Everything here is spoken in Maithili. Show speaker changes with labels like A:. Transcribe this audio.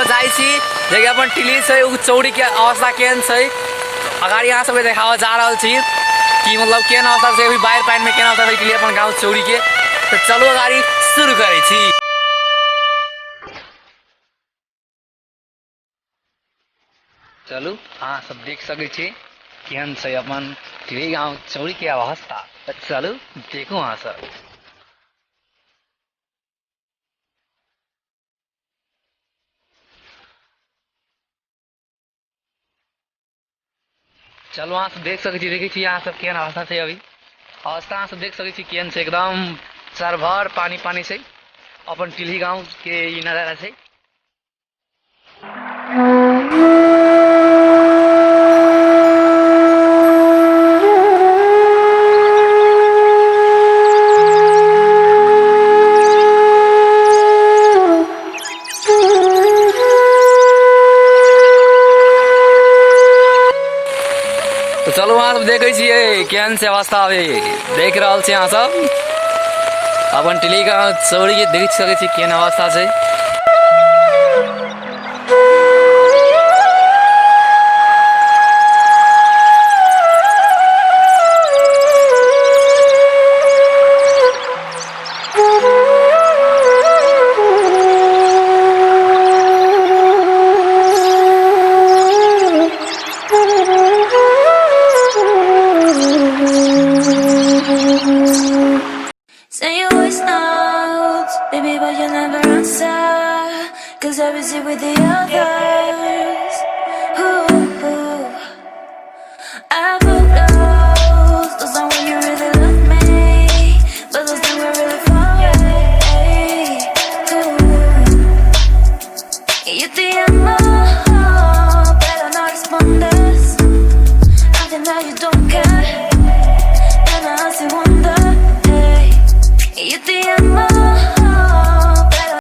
A: देखाबऽ चाहै छी जे कि अपन टिली छै ओ चौरीके अवस्था केहन छै। अगाडि अहाँ सबके देखाबऽ जा रहल छी कि मतलब केहन अवस्था छै अभी बाढ़ि पानिमे, केहन अवस्था छै टिली अपन गाँव चौरीके। तऽ चलू अगाडि शुरू करै छी। चलू अहाँ सब देख सकै छी केहन छै अपन टिली गाँव चौरीके अवस्था। तऽ चलू देखू अहाँ सब। चलू अहाँ सब देख सकै छी, देखै छी अहाँ सब केहन अवस्था छै अभी। अवस्था अहाँ सब देख सकै छी केहन छै, एकदम सरभर पानी पानी छै। अपन टिल्ही गाँव के ई नजारा छै। तऽ चलू अहाँ सब देखै छियै केहन छै अवस्था अभी। देख रहल छी अहाँ सब अपन टिली गाँव चौरी के, देख सकै छी केहन अवस्था छै।
B: Send your voice notes, baby, but you never answer. Cause I'm busy with the others. Ooh, I put those on when you really love me, but those things were really far away. Ooh. Yo te llamo, pero no respondes. I think that you don't care.